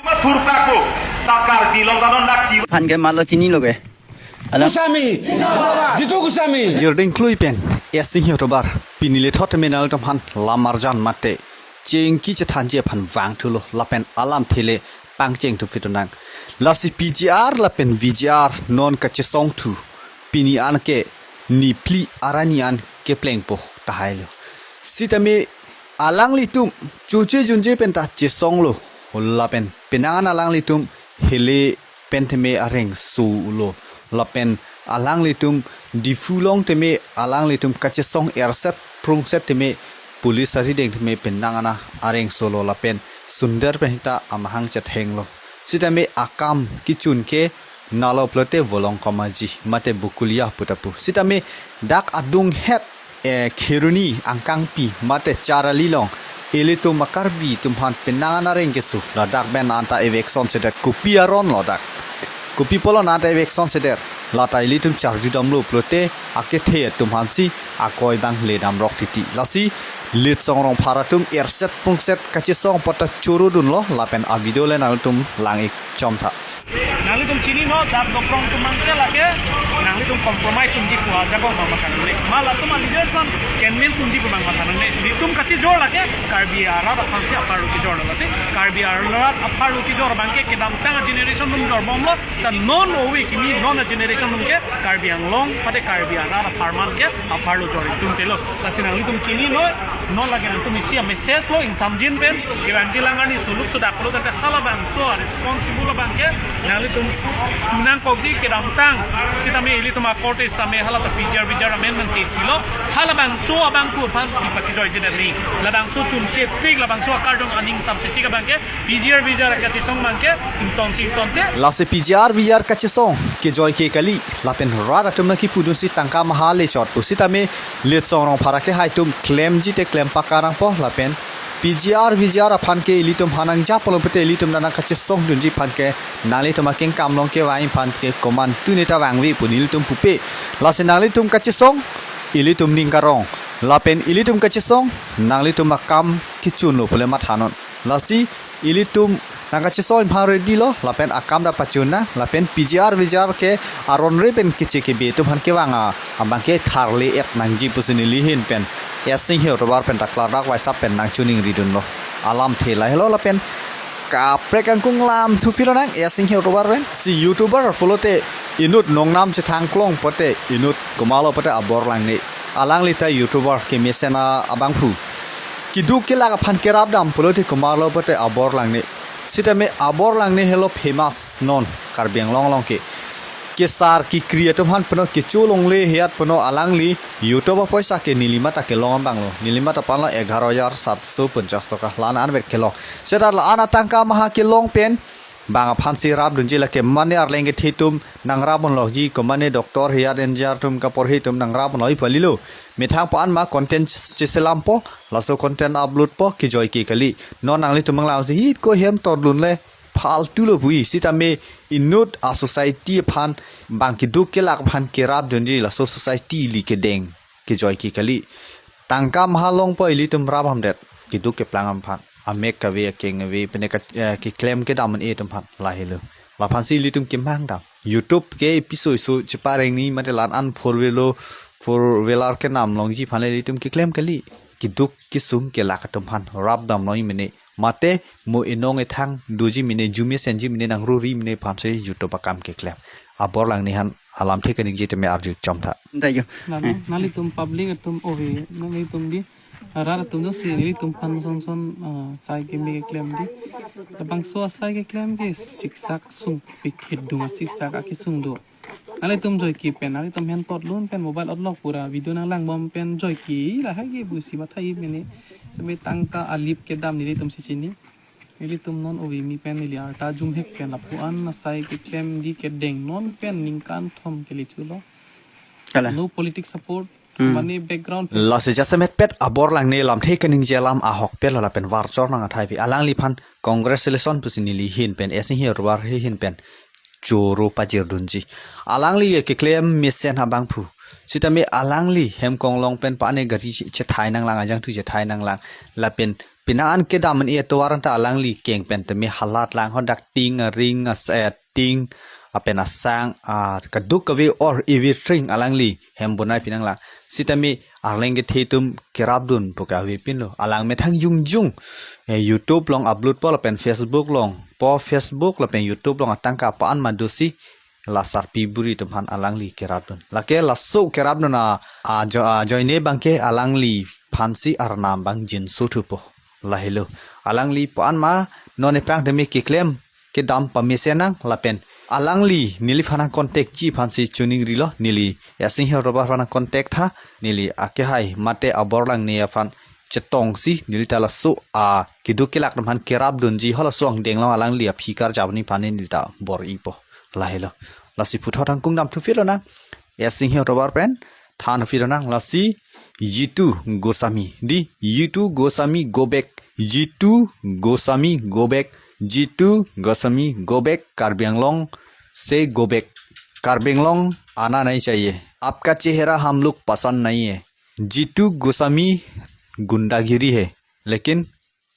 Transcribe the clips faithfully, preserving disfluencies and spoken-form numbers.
Thurpakpo, ta Karbi along kanon dak di. Aphan ke malo chinilo ke. Alam. Goswami! Jitu Goswami! Jirding klui pen, S Singh Tobar, pini le thot tame nanglitum aphan lam arjan mate chengki chethanji aphan vangthulo lapen alamthe le pangcheng thu fitonang. Lasi P G R lapen V G R non kachesong thu pini an ke niphli arni an keplengpo tahailo. Sitame alanglitum chuche junje pen ta chesonglo lapen penang an alanglitum hele pen tame areng solo lapen alanglitum Diphu along tame alanglitum kachesong erset prungset tame police arideng tame penang an areng solo lapen sundar pen hita amahang chethenglo. Sitame akam kechun ke nalo pulote Volongkom Aji mate Bokolia puta pu. Sitame dak adunghet, eh, Kheroni Angkangpi mate Charali along ilitum a-Karbi atum aphan penang an areng keso ladak pen anta eviction sedet, kopi aron lo dak, kopi pulo anta eviction sedet, lata ilitum charju damlo pulote akethe atum aphansi akoi abang le damrok titi. Lasi Litsong Rongphar atum erset prungset kachesong apot ta choro dunlo lapen a-video le nanglitum lang-ik chomtha. Nanglitum chininon, dak Dokprong atum abang ke lake nanglitum compromise unji pu ajaga abang matha nangne. Ma latum a-leader atum convince unji pu abang matha nangne. Nelitum kachijor lake Karbi arat aphansi apharlo kejor lasi. Karbi arat apharlo kejor abang ke kedamtang a-generation atum jorbomlo. Ta non ove kimi non a-generation atum ke Karbi Anglong mate Karbi arat apharman ke apharlo jor itum telo. Lasi nanglitum chininon, non lake nangtum isi a-message lo ingsamjin pen, kevangji lang arni suluk sudak lo tangte halabangso a-responsible abang ke nanglitum nangkokji kedamtang. Sitame ilitum a-court sitame hala ta P G R V G R amendment si silo. Halabangso abangphu aphansi pakijoiji dani. Labangso chunche tik, labangso akardom aning samse tik abang ke P G R V G R kachesong abang ke ingtong si ingtongte. Lasi P G R V G R kachesong kejoi ke kali lapen rat atum nangkipudunsi tangka maha le chotpo sitame Litsong Rongphar akehai atum klemji te klem pakarangpo lapen P G R V G R aphan ke ilitum aphan nangjaplo pulote ilitum nang kachesong dunji aphan ke nanglitum akengkam along kevang aphan ke komantu neta vangve pu nelitum pupe. Lasi nanglitum kachesong ilitum ning karong lapen ilitum kachesong nanglitum akam kechunlo pule mathanon. Lasi ilitum nangkachesong aphan ready lo lapen akam ta pachun nang lapen P G R V G R ke aron re pen keche kebe atum aphan kevang a abang ke tharle et nangji pusi neli ahin pen S Singh Tobar pen ta klardak WhatsApp pen nangchiningri dunlo. Alamthe lahelo lapen kaprek angkung lam thu filonang S Singh Tobar pen. Si YouTuber pulote inut nongnam chethang klong pulote inut komatlo pulote Abor Langne. Alangli ta YouTuber kemesen abangphu. Keduk kelak aphan kerap dam pulote komatlo pulote Abor Langne. Sitame Abor Langne helo famous non Karbi Anglong along ke. Kesar kekri atum aphan peno kecho longle hiat peno alangli YouTube apoisa ke neli mate kelong abang lo. Neli mate aphan lo egharo hajar satso ponchas toka la-an anvet kelong. Seta la-an atangka maha kelong pen bang aphansi rap dunji lake mane arleng kethe atum nangrap unlokji, komane doctor hiat engineer atum kaporhe atum nangrap unlokji pu kalilo. Methang po-an ma content ch-, cheselampo, laso content upload po kejoi ke kali. Non nanglitum nanglang si hit ko hem tordun le phaltulo puji sitame inut a-society aphan bang keduk kelak aphan kerap dunji laso society ili kedeng kejoi ke kali. Tangka maha longpo ilitum rap hamdet keduk keplang aphan. Amek kave akeng ave pene ka, eh, keklem kedam an-e atum aphan lahelo. Laphansi ilitum kemang dam. YouTube ke episode so chepareng ni mate la-an four wheeler, four wheeler kenam longji aphan le ilitum keklem kali. Keduk kesung kelak atum aphan rap damlo mene. Mate mo inong ethang doji mene, jumi senji mene, nangruri mene aphansi YouTube akam keklem. Abor Langne aphan alamthe kaningje tame arju chomtha. Nang, nanglitum public atum ove, nanglitum di rat atum do si nelitum aphan son son, ah, sai keme keklem di. Labangso asai keklem ke siksak sungpik hidung asiksak akesung do. Nanglitum joike pen, nanglitum hentot lun pen mobile otlok pura video nanglangbom pen joike lahai ke pusi mathai mene. Seme tangka alip kedam nelitum si chini. Nelitum non ove kimi pen neli arta jumhek pen lapu-an asai keklem di kedeng non pen ningkan thom kelechulo. Kala. No politics support. Hmm. Mane background. Lasi jasemet pet Abor Langne lamthe kaningje alam ahok pet lo lapen varchor nang athai pi alangliphan congratulation pusi neli ahin pen S Singh Tobar ahin pen choro pajir dunji. Alangli keklem mesen abangphu. Sitame alangli hem konglong pen pane gari che-, chethai nanglang, ajangthu chethai nanglang lapen Penang an kedam an atovar an ta alangli keng pen tame halat lang ho, dak ting aring as-, eh, ting apen asang, ah, kaduk kave or everything alangli hem bonai pinang lang. Sitame arleng kethe atum kerapdun pu ke avepinlo. Alang methang jongjong, eh, YouTube along upload po lapen Facebook along po, Facebook lapen YouTube along atangka pa-an ma dosi la sarpi buri atum aphan alangli kerapdun. Lake laso kerapdun a, a jo-, ajoine abangke alangliphansi arnam abang jinso thupo. Lahelo. Alangli pa-an ma non epang tame keklem kedam pamesen nang lapen alangli neliphan nang contact ji aphansi choningrilo, neli Esinghe Robar aphan nang contact tha, neli akehai mate abor langne aphan chetongsi neli ta laso a keduk kelak atum aphan kerapdunji halaso angdeng along alangli aphi karjap ni aphan neli ta bor-ipo. Lahelo. Lasi puthot angkung dam thuphilo nang. Esinghe Robar pen than thuphilo nang, lasi Jitu Goswami. Di, Jitu Goswami go back. Jitu Goswami go back. Jitu Goswami go back. Karbi Anglong se go back. Karbi Anglong ana nahi chahiye. आपका चेहरा हम लोग पसंद नहीं है। Jitu Goswami gundagiri hai, lekin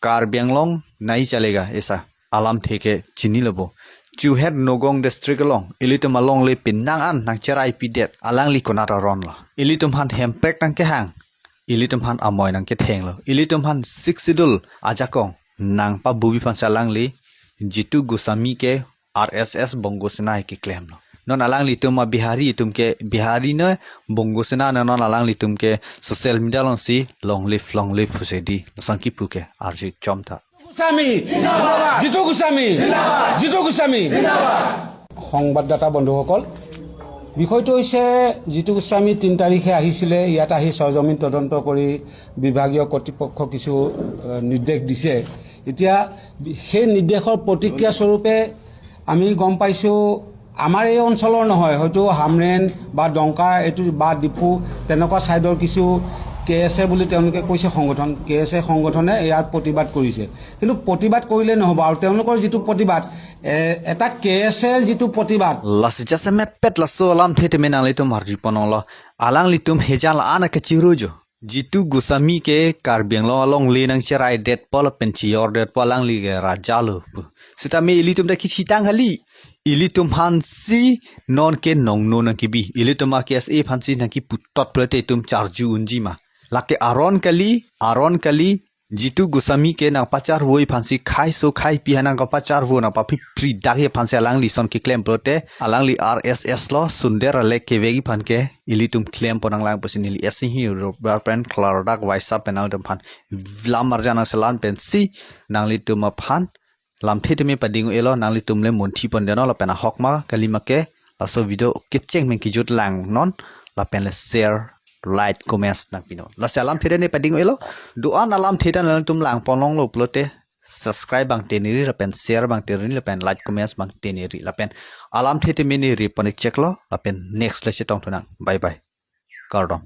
Karbi Anglong nahi chalega, esa alamthe ke chinilo bo. Chuhet Nagaon district along ilitum alongle penang an nangcheraipidet alangli konat aron lo. Ilitum aphan hemprek nangkehang, ilitum aphan amoi nangkethenglo. Ilitum aphan Sixth Schedule ajakong nangpabubi aphansi alangli Jitu Goswami ke R S S Bongo Sena hai keklemlo. Non alanglitum a Bihari atum ke Bihari noi, Bongo Sena noi, non alanglitum ke social media alongsi long live, long live pusi di lason kipu ke arju chom tha. Goswami জিতু গোস্বামী জিতু গোস্বামী সংবাদদাতা বন্ধুসকল, বিষয়টো হৈছে জিতু গোস্বামী তিনি তাৰিখে আহিছিলে, ইয়াত আহি চৰজমিন তদন্ত কৰি বিভাগীয় কৰ্তৃপক্ষ কিছু, আহ, নিৰ্দেশ দিছে। এতিয়া সেই নিৰ্দেশৰ প্ৰতিক্ৰিয়া স্বৰূপে আমি গম পাইছোঁ, আমাৰ এই অঞ্চলৰ নহয়, হয়তো হামৰেণ বা ডংকা এইটো বা ডিফু তেনেকুৱা ছাইডৰ কিছু কে এছ এ বুলি তেওঁলোকে কৈছে সংগঠন, কে এছ এ সংগঠনে ইয়াৰ প্ৰতিবাদ কৰিছে। কিন্তু প্ৰতিবাদ কৰিলে নহ'ব, আৰু তেওঁলোকৰ যিটো প্ৰতিবাদ, এ, এটা কে এছ এৰ যিটো প্ৰতিবাদ, Lasi jasemet pet laso alamthe tame nanglitum arju ponlonglo. Alanglitum hejan la-an kachirujo. Jitu Goswami ke Karbi Anglong alongle nangcheraidetpo lapen chiyordetpo, alangli ke raja lo pu. Sitame ilitum ta kithitang kali. Ilitum aphansi non ke nongno nangkebi. Ilitum a K S A aphansi nangkiputot pulote itum charju unji ma? Lake aron kali, aron kali, Jitu Goswami ke nangpacharvoi aphansi khaiso khaipi ha nangkapacharvo nangpaphipri dakji aphansi alangli lason keklem pulote alangli R S S lo, sunder alek kevekji aphan ke ilitum klem ponnang lang pusi neli Esinghe Robar pen klardak WhatsApp pen nangtum aphan lam arjan nangselan pensi nanglitum aphan lamthe tame pading-o-elo, nanglitum le munthi pondetnon lapen ahok ma kali ma ke laso video kecheng pen kejut langnon lapen le share, like, comments nangpinon. Lasi alamthe tame pading-o-elo, do-an alamthe ta nanglitum lang ponlonglo pulote subscribe abang teneri lapen share abang teneri lapen like comments abang teneri lapen alamthe tame neri pon-ik cheklo lapen next le chetong thunang. Bye bye. Kardom.